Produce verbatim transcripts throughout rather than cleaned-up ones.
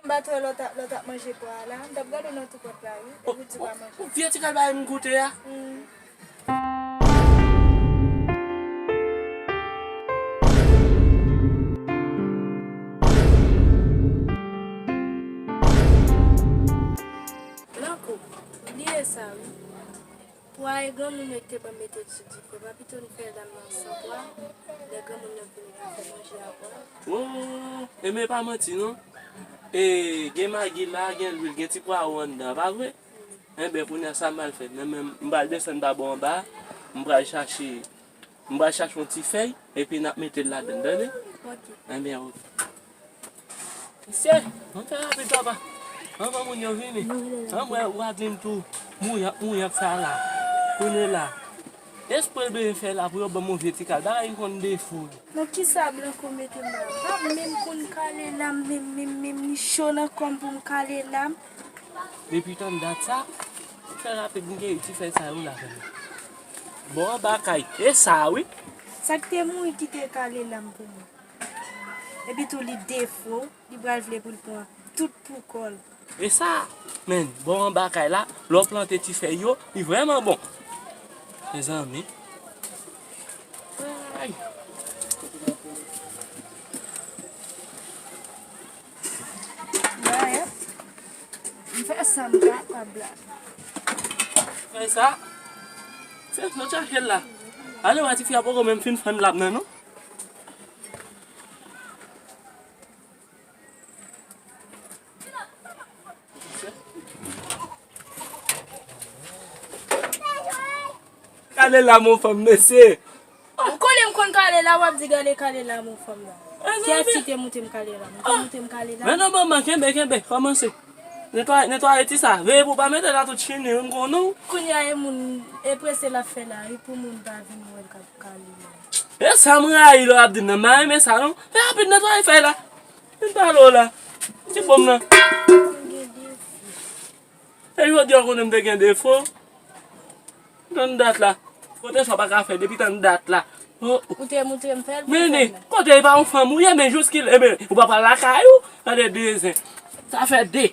M pa t wè lè w t ap, lè w t ap manje pwa a la. M t ap gade w nan tou pòt la, wi. Epi w di w pa manje. Vye ti kal bagay m goute a. Hmm. Blanco, bliye sa, wi. Pwa e granmoun yo ki te ban m mete l sou dife. Pa pito n fè dam nan san pwa, lè granmoun yo vini pou fè manje a pwa. Oh, e men pa manti non. E gen magi la, gen lwil, gen ti pwawo anndan, pa vre? Enben, kounye a sa m pral fè? Men, men, m pral desann pa bò anba, m pral chache, m pral chache yon ti fèy, epi n ap mete l ladann, tande? Ok. Enben, ok. Mesye, ann fè rapid, papa. Anvan moun yo vini. Ann wè Wadlin tou. Mouyak, mouyak sa la. Kounye la. Espre l bezwen fè la pou yo ban m yon vye ti kal. Bagay ki konn defo. Nan kisa Blanco mete m la? M pa menm konn kale lam, menm, menm, menm, li cho nan kò m pou m kale lam. Depi tann dat sa, fè rapid, m gen ti fèy sa yo la, frè m. Bon, anba kay, e sa, wi. Sa k te mouri ki te kale lam pou mwen. Epi tou li defo, li pral vle pou l pran tout pou kò l. E sa, men, bò anba kay la, lè w plante ti fèy yo, li vrèman bon. Mezanmi. Ay. Mwen, m fè sa m kapab la. Fè sa? Se nou chache l la. Ale wè tifi a poko menm fin fann lam nan, non. Kale lam yon fanm, mesye. M konnen m konn kale la, w ap di gade kale lam yon fanm nan. Kiyès ki te montre m kale lam? Ou te montre m kale lam? Men non, manman, kenbe, kenbe, kòmanse. Netwaye, netwaye ti sa. Veye pou w pa mete la tout chini, wi, m konnen w. Kounye a, e moun, e prese l ap fè la, wi, pou moun pa vin wè l k ap kale la. E sa m rayi lè w ap di m nan, m pa renmen sa, non. Fè rapid, netwaye fèy la. Vin pale w la. Ti bonm nan. E jodi a, w konnen m te gen defo. Tann dat la. Kote sa w pa ka fè depi tann dat la. Oh, oh. Ou te montre m fè l pou fè l. Men, kote e pa yon fanm ou ye, men jouskil, e ben, ou pa pral lakay ou, gade de zen. Sa fè de.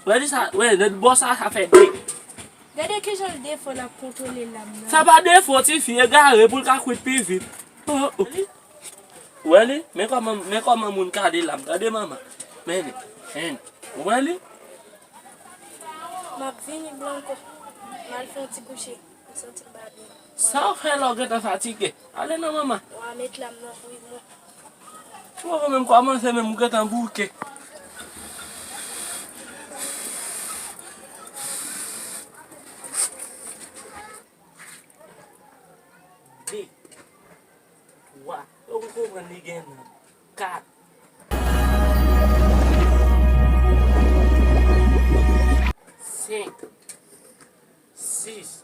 Wè li sa, wè, lè bò sa, sa fè de. Gade kijan l defo l ap kontwole lam nan. Sa pa defo, tifi, egare pou l ka kwit pi vit. Oh, oh. Ou wè li? Men kòman, men kòman moun kale lam. Gade manman. Men li. Men li. Ou wè li? M ap vini, Blanco. M al fè yon ti kouche. M santi m pa byen. Sa w fè lè w gentan fatige? Ale non, manman. W a met lam nan pou mwen. Ou poko menm kòmanse menm, ou gentan bouke. De, twa. Yo pou konprann li gen nan. Kat. Senk. Sis.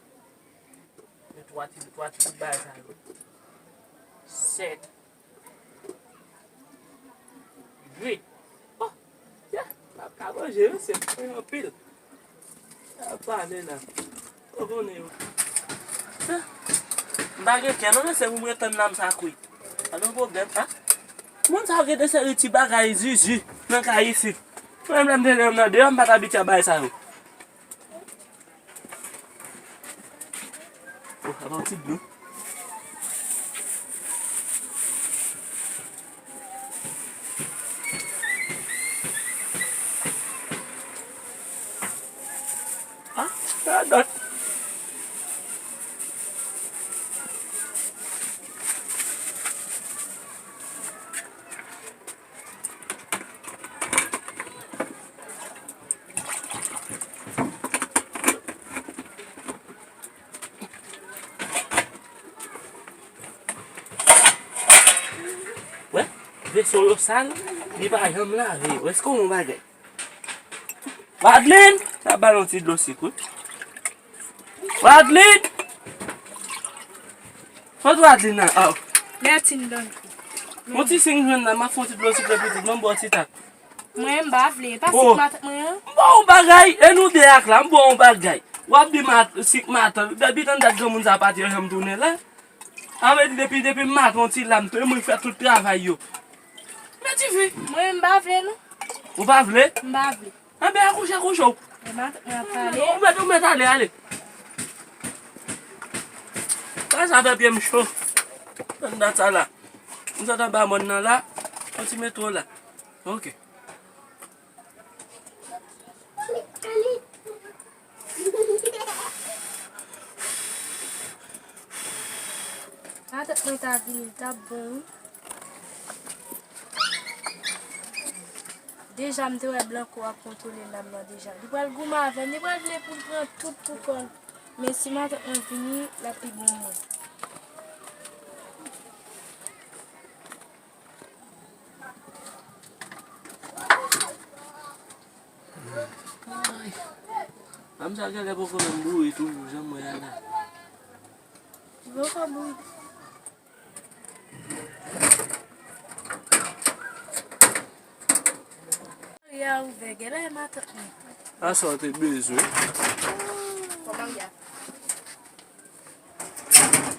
Men twa ti, twa ti bout bagay sa yo. Sèt. Uit. Oh, yeah, m ap ka manje, mesye, m fè anpil. Ap pale la. Ou konnen yo. Ah, m pa gen kè non, mesye, pou m ret tann lam sa kwi. Pa gen pwoblèm, ah. Moun sa yo gen de seri ti bagay zuzu nan kay isit. Mwen menm lè m te nan deyò, m pa t abitye a bagay sa yo. Oh, apa yon ti dlo. Ah, radòt. Wè, veso yo sal, li pa janm lave yo. Èske w wè yon bagay? Wadlin! N ap ba l yon ti dlo sik, wi. Wadlin! Kot Wadlin nan? Oh. Lètin donk. Yon ti sik m jwenn la, m ap fè yon ti dlo sik la pitit, ban m ba w ti tak. Mwen, m pa vle. Pa sik matant mwen an. M ba w yon bagay, e nou de ak la, m ba w yon bagay. W ap di mat-, sik matant. Depi tann dat granmoun sa pati, yo janm tounen la. Sa vle di depi, depi m matant yon ti lam tou, e mwen k fè tout travay yo. Men tifi. Mwen, m pa vle non. Ou pa vle? M pa vle. Anben, akouche, akouche w. E matant mwen ap pale. Ou mèt, ou mèt ale, ale. Sa, sa fè pye m cho. Ann dat sa la. M sot anba mòn nan la. Yon ti metwo la. Ok. Matant mwen ta vini, l t ap bon, wi. Deja, m te wè Blanco ap kontwole lam nan deja. Li pral goumen avè m, li pral vle pou l pran tout pou kò l. Men si matant mwen vini, l ap pi bon mwen. Ay. Fanm sa genlè poko menm boure toujou, jan m wè a la. Li poko boure. Maria ouvè, genlè e matant mwen. A sa w te bezwen. Kòman y a?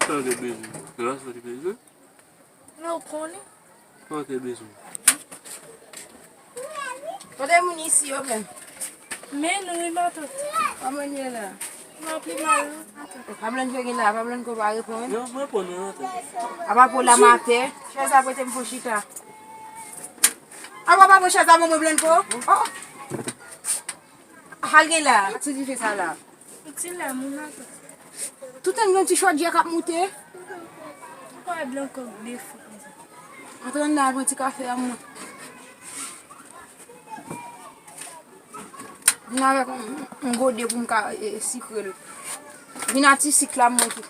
Sa w te bezwen. Sa w te bezwen. Men w konnen. Sa w te bezwen. Kote moun isi yo menm? Men nou wi matant. Kòman ye la? Nou pi mal wi matant. Pa Blanco gen la, pa Blanco pa reponn. Non, mwen reponn wi matant. Apa pou la maten, chèz la prete m pou chita. Apa pa pran chèz la ban mwen Blanco? Oh! Al gen la, sou dife sa la. Ti la moun nan tou. Toutan gen ti chòdyè k ap moute. Ou pa wè Blanco de fou konsa. Antre anndan al pran ti kafe a mwen. Vin avèk yon, yon gode pou m ka, e, e, sikre l. Vin a ti sik la mwen tou.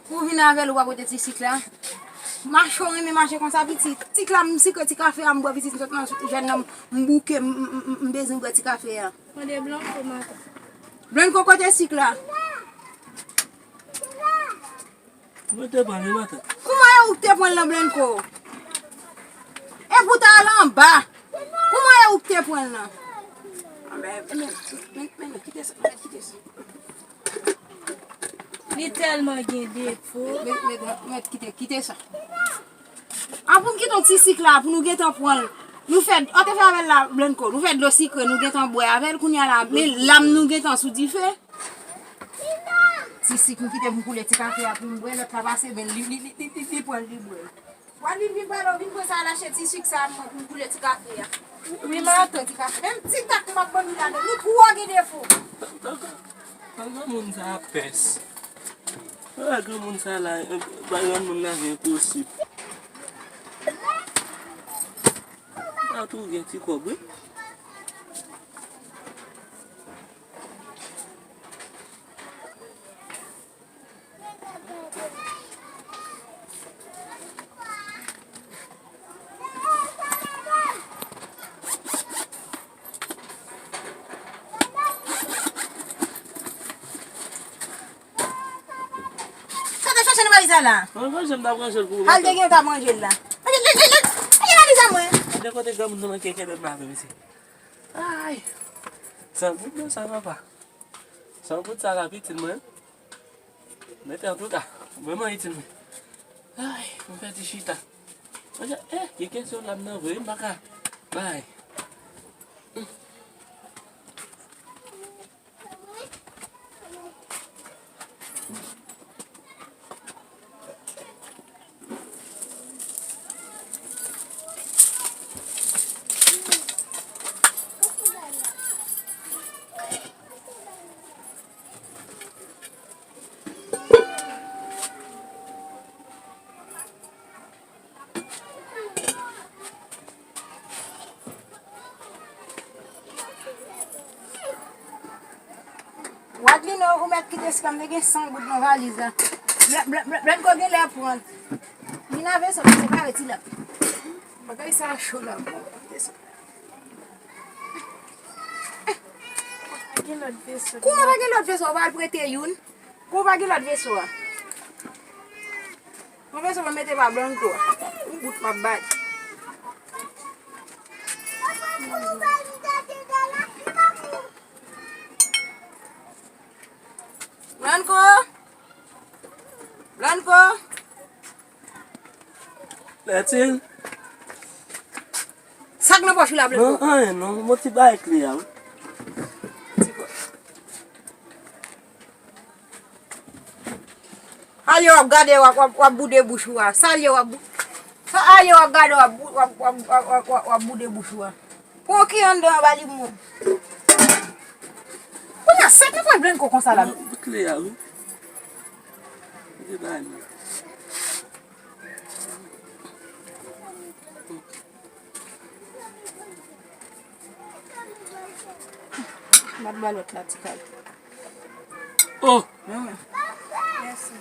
Pou vin avè l ou pa pote ti sik la. Mache w renmen mache konsa pitit. Ti sik la m sikre ti kafe a m bwè pitit m sot nan jèn nan m bouke m, m, m, m bezwen bwè ti kafe a. Mande Blanco maten. Blanco kote sik la? Mwen te pale maten. Kouman e ou k te pran l nan Blanco? E pou ta al anba. Kouman e ou k te pran l nan? Men, men, men, men, men, kite sa, men, kite sa. Li tèlman gen defo. Met, met, met, met, kite, kite sa. An pou m kite yon ti sik la pou nou gentan pran l. Nou fè, an te fè avè l la, Blanco. Nou fè dlo sikre, nou gentan bwè avè l. Kounye a la, men lam nou gentan sou dife. Ti sik m kite pou m koule ti kafe a pou m bwè, lòt la pase, men li, li, li, li, li, li pran l, li bwè l. Wadlin vin pale w, vin pran sa al achte ti sik sa a mwen pou m koule ti kafe a. Wi, matant. Ti kafe. Menm ti tak m ap ban nou ladan, li twò gen defo. Granmoun sa a pès. Ah, granmoun sa la, eh, bay granmoun lavi enposib. Sa tou gen ti kòb, wi. Sa te chache nan valiz la la. Mwen, mwen, jan m t ap ranje l pou ou. Al te gen w t ap ranje l la. Mete, mete, mete, mete valiz la mwen. Gade kote granmoun nan manke kenbe m avè misye. Ay! San goud nan sa papa. San goud sa la ap itil mwen. Mete antouka, vrèman itil mwen. Ay, mwen fè ti chita. Mwen di, eh, ki kesyon lam nan vre, m pa ka bay. Wadlino, ou mèt kite sik la, m te gen san goud nan valiz la. Blan-, Blan-, Blan-, Blanco genlè pran. Vin avè sa, se pa reti la. Bagay sa cho la, bon. Pa gen lòt veso. Kouman pa gen lòt veso? Ou pa al prete youn? Kouman pa gen lòt veso a? Yon veso mwen mete pa Blanco a. Yon bout m ap bay. Blanco! Blanco. Lètin. Sa k nan pòch ou la, Blanco? Non, anyen non. Mwen ti bay kle a, wi. Ti pòch. Al yo w ap gade, w ap, w ap, w ap boude bouch ou a. Sa al yo w ap bou-, sa al yo w ap gade, w ap bou-, w ap, w ap, w ap, w ap, w ap boude bouch ou a. Pran ki anndan an ba li moun. Kounye a, sa k nan pòch Blanco konsa la? Non, kle a, wi. Li bay mwen. M ap ba lòt la ti kal. Oh! Manman. Mèsi.